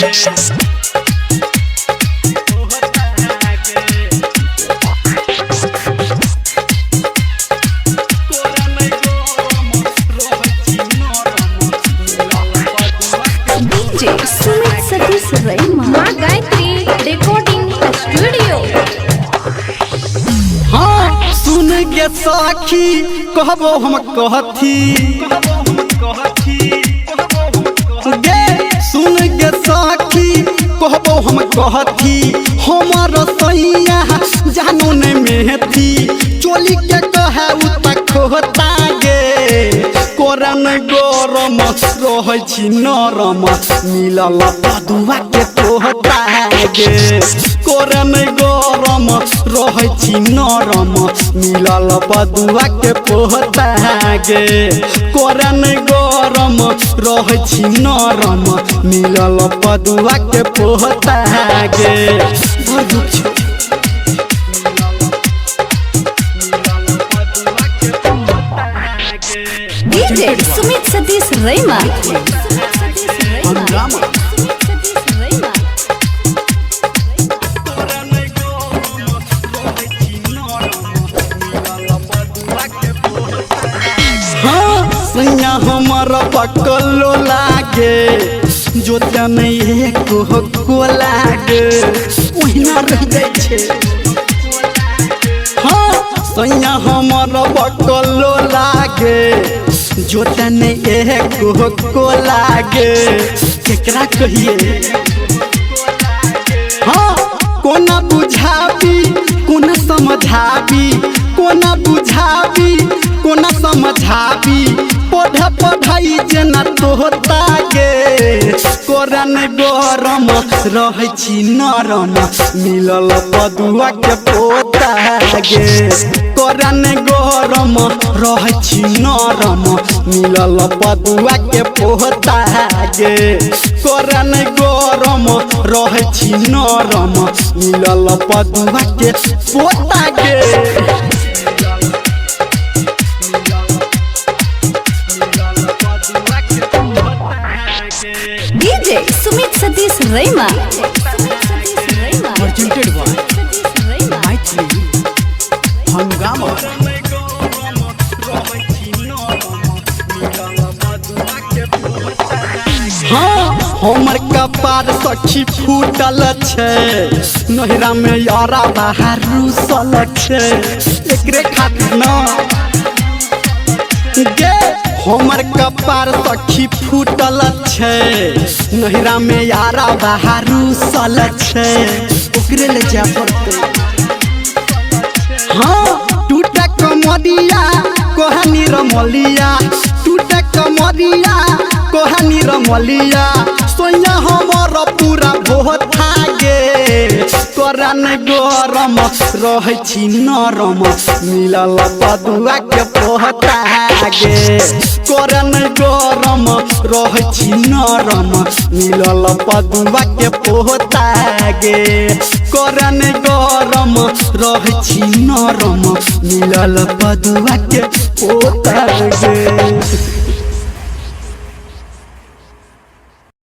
DJ Sumit Satish रैमा। माँ Gayatri recording studio. हाँ सुन गे सखी कहबो हम कहथी गे, सुन गे सखी कहबो हम कहथी, हमर सैया जानो ने मेहथी, चोली के कहे उ त खोता गे। कोरन गरम रहै छी नरम, मिलल पदुआ के तोहता गे। कोरन गरम रहै छी नरम, मिलल पदुआ के पोहता गे। कोरन गरम रहै छी नरम, मिलल पदुआ के पोहता गे। बड़ दुख छै। डीजे सुमित सतीश रैमा। हंगामा। सुमित सतीश रैमा। हाँ सैया हमर पकलो लागे, जोता नहीं एको को लागे, ओहिना रह जाइ छै। हाँ सैया हमर पकलो लागे, जोता नहीं एको को लागे, केकरा कहिए। हाँ कोना बुझाबी कोना समझाबी, कोना बुझाबी कोना समझाबी, पढ़ पढ़ाई जेना तोहता गे। कोरन गरम रहै छी नरम, मिलल पदुआ के पोता गे। कोरन गरम रहै छी नरम, मिलल पदुआ के पोता गे। कोरन गरम रहै छी नरम, मिलल पदुआ के पोता गे। DJ Sumit Satish रैमा। Sumit Satish रैमा। Presented by Satish Raima. Maithili Hungama. हाँ हमर कपार सखी फूटल छै, नोहरा में यारा बाहर रूसल छै, एकरे खातिर न गे। हमर कपार सखी फूटल छै, नोहरा में यारा बाहर रूसल छै, ओकरे ले जाय पड़तै। हाँ टूटे कमरिया कोहानी रमलिया, टूटे कमरिया कोहानी रमलिया, सोया हमर पूरा भोथा गे। कोरन गरम रहै छी नरम, मिलल पदुआ के पोहता गे। कोरन गरम रहै छी नरम, मिलल पदुआ के पोहता गे। कोरन गरम रहै छी नरम, मिलल पदुआ के पोता गे।